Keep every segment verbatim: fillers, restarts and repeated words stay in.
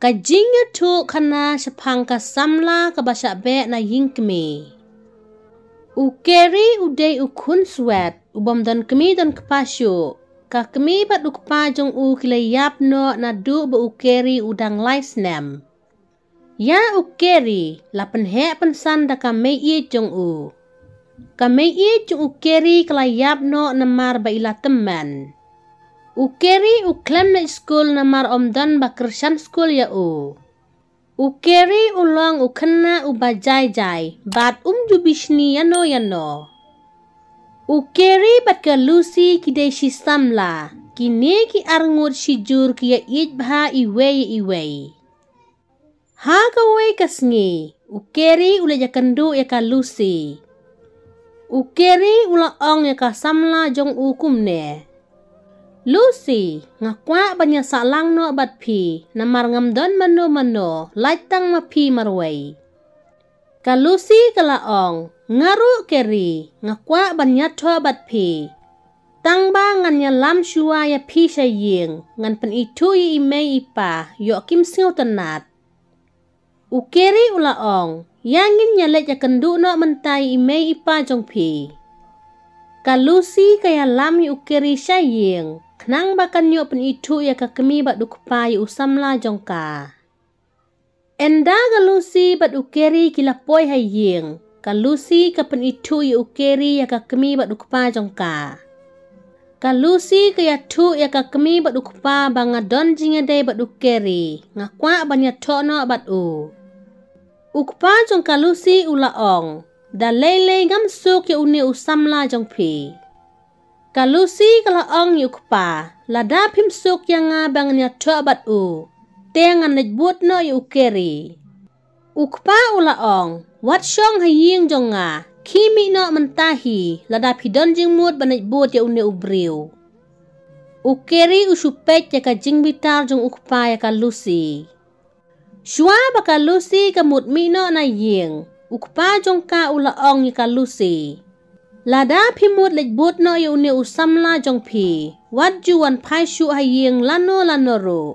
Ka jingïathuh khana shaphang ka samla kaba shah beh na ïing kmie. U Kerry u dei u khun swet, u bym don kmie don kpa shuh. Ka kmie bad u kpa jong u ki la ïap noh naduh ba u Kerry u dang lai snem. Ïa u Kerry la pynheh pynsan da ka mei-ïeit jong u. Ka mei-ïeit jong u Kerry ka la ïap noh namar ba i la tymmen. U Kerry u khlem leit skul namar ym don ba kyrshan skul ïa u. U Kerry u long u khynnah uba jai jai, bad um ju bishni ïano ïano. U Kerry bad ka Lucy ki dei shi samla, kine ki arngut shi jur ki ïa ïeit bha iwei ïa iwei. Ha kawei ka sngi, u Kerry u la ïakynduh ïa ka Lucy. U Kerry u la ong ïa ka samla jong u kumne. Lucy, nga kwah ban ïa sahlang noh bad phi, namar ngam don mano mano, lait tang ma phi marwei. Ka Lucy ka la ong, nga ruh Kerry, nga kwah ban ïathoh bad phi. Tang ba ngan ïalam shuwa ïa phi sha ïing, ngan pynithuh ïa i mei i pa, ïoh kim sngewtynnat. U Kerry u la ong, ïa ngin ïa leit ïakynduh noh mynta ïa i mei i pa jong phi. Ka Lucy ka ïalam ïa u Kerry sha ïing, khnang ba kan ïoh pynithuh ïa ka kmie bad u kpa ïa u samla jong ka. Ynda ka Lucy bad u Kerry ki la poi ha ïing, ka Lucy ka pynithuh ïa u Kerry ïa ka kmie bad u kpa jong ka. Ka Lucy ka ïathuh ïa ka kmie bad u kpa ba nga don jingïadei bad u Kerry, nga kwah ban ïathoh noh bad u. U kpa jong ka Lucy u la ong, da lei lei ngam suk ïa une u samla jong phi. Ka Lucy ka la ong ïa u kpa, lada phim suk ïa nga ba ngan ïathoh bad u, te ngan leit bud noh ïa u Kerry. U kpa u la ong, wat shong ha ïing jong nga, khie mih noh mynta hi, lada phi don jingmut ban leit bud ïa une u briew. U Kerry u shu peit ïa ka jingbitar jong u kpa ïa ka Lucy. Shuwa ba ka Lucy ka mut mih noh na ïing, u kpa jong ka u la ong ïa ka Lucy. Lada phi mut leit bud noh ïa une u samla jong phi, wat ju wan phai shuh ha ïing lano lano ruh.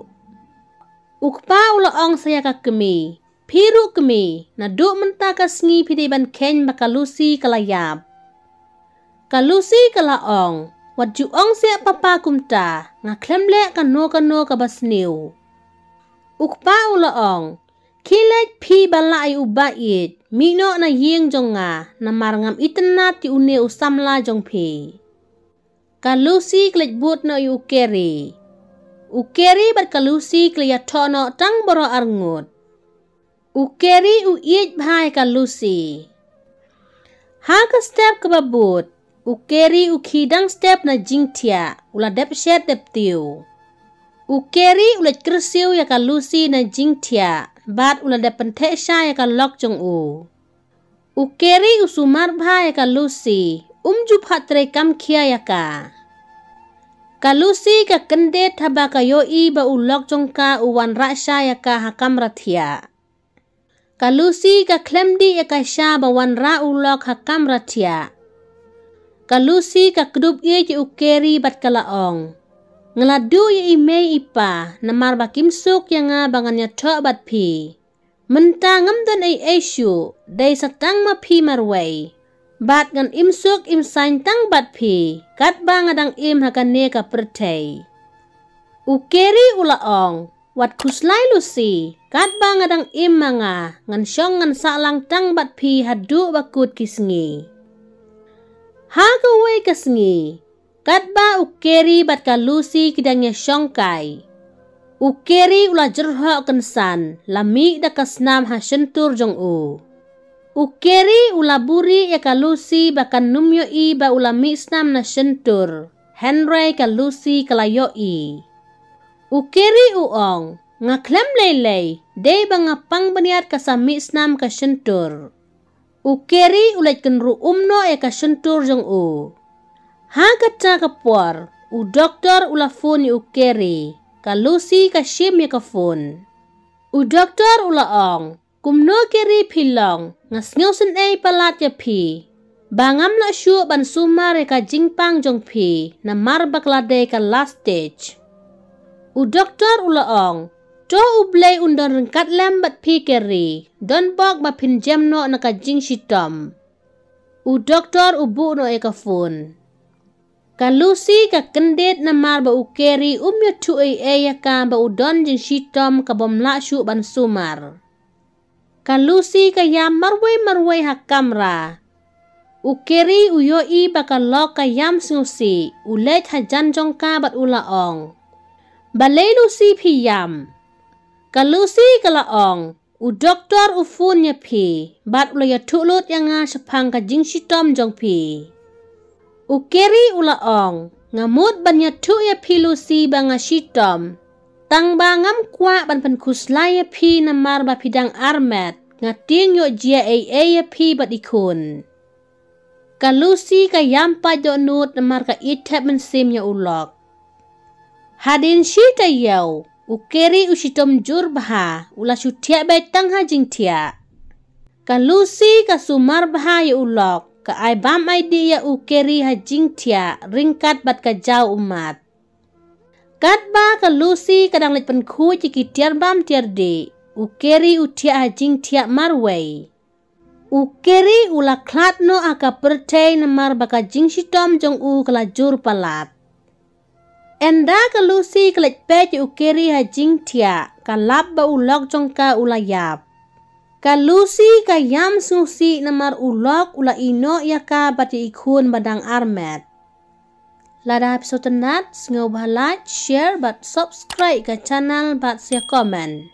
U kpa u la ong sa ïa ka kmie, phi ruh kmie, naduh mynta ka sngi phi dei ban kheiñ ba ka Lucy ka la ïap. Ka Lucy ka la ong, wat ju ong seh papa kumta, nga khlem leh kano kano kaba sniew. U kpa u la ong, khie leit phi ba lah ïa u ba ïeit, mih noh na ïing jong nga, namar ngam itynnat ïa une u samla jong phi. Ka Lucy ka leit bud noh ïa u Kerry. U Kerry bad ka Lucy ki la ïathoh noh tang baroh arngut. U Kerry u ïeit bha ïa ka Lucy. Ha ka step kaba bud, u Kerry u khie dang step na jingthiah, u la dep shet dep tiew. U Kerry u leit kyrsiew ïa ka Lucy na jingthiah, bad u la dep pyntheh sha ïa ka lok jong u. U Kerry u sumar bha ïa ka Lucy, um ju phah trei kam khia ïa ka. Ka Lucy ka kyndit haba ka ïohi ba u lok jong ka u wanrah sha ïa ka ha kamra thiah. Ka Lucy ka khlem dih ïa ka sha ba wanrah u lok ha kamra thiah. Ka Lucy ka kdup ïeit ïa u Kerry bad ka la ong, nga la duh ïa i mei i pa, namar ba kim suk ïa nga ba ngan ïathoh bad phi. Mynta ngam don ei ei shuh, dei sa tang ma phi marwei. Bad ngan im suk im saiñ tang bad phi, katba nga dang im ha kane ka pyrthei. U Kerry u la ong, wat khuslai Lucy, katba nga dang im ma nga, ngan shong ngan sahlang tang bad phi haduh ba kut ki sngi. Ha kawei ka sngi, katba u Kerry bad ka Lucy ki dang ïa shong kai. U Kerry u la jyrhoh kynsan, la mih da ka snam ha shyntur jong u. U Kerry u la buhrieh ïa ka Lucy ba kan ym ïohi ba u la mih snam na shyntur. Hynrei ka Lucy ka la ïohi. U Kerry u ong, nga khlem lei lei, dei ba nga pang bniat ka sa mih snam ka shyntur. U Kerry u leit kynruh um noh ïa ka shyntur jong u. Ha kata ka por, u doktor u la phone ïa u Kerry, ka Lucy ka shim ïa ka phone. U doktor u la ong, kumno Kerry phi long, nga sngewsynei palat ïa phi. Ba ngam lah shuh ban sumar ïa ka jingpang jong phi, namar ba ka la dei ka last stage. U doktor u la ong, To u Blei un don ryngkat lem bad phi Keri, don bok ba phin jem noh na ka jingshitom. U doktor u buh noh ïa ka phone. Ka Lucy ka kyndit namar ba u Keri um ïathuh ei ei ïa ka ba u don jingshitom ka bym lah shuh ban sumar. Ka Lucy ka ïam marwei marwei ha kamra. U Keri u ïohi ba ka lok ka ïam sngewsih, u leit hajan jong ka bad u la ong, "Balei Lucy phi ïam?" Ka Lucy ka la ong, "U doktor u phone ïa phi bad u la ïathuh lut ïa nga shaphang ka jingshitom jong phi." U Keri u la ong, "Nga mut ban ïathuh ïa phi Lucy ba nga shitom, tang ba ngam kwah ban pynkhuslai ïa phi namar ba phi dang armet, nga tieng ïoh jia ei ei ïa phi bad i khun." Ka Lucy ka ïam pait dohnud namar ka ïeit thep mynsiem ïa u lok. Hadien shi taïew, u Keri u shitom jur bha, u la shu thiah beit tang ha jingthiah. Ka Lucy ka sumar bha ïa u lok, ka ai bam ai dih ïa u Keri ha jingthiah, ryngkat bad ka jaw ummat. Katba ka Lucy ka dang leit pynkhuid ïa ki tiar bam tiar dih, u Keri u thiah ha jingthiah marwei. U Keri u la khlad noh ha ka pyrthei namar ba ka jingshitom jong u ka la jur palat. Ynda ka Lucy ka leit peit ïa u Keri ha jingthiah, ka lap ba u lok jong ka u la ïap. Ka Lucy ka ïam sngewsih namar u lok u la ïehnoh ïa ka bad ïa i khun ba dang armet. Lada phi sngewtynnat, sngewbha like, share bad subscribe ka channel bad sa comment.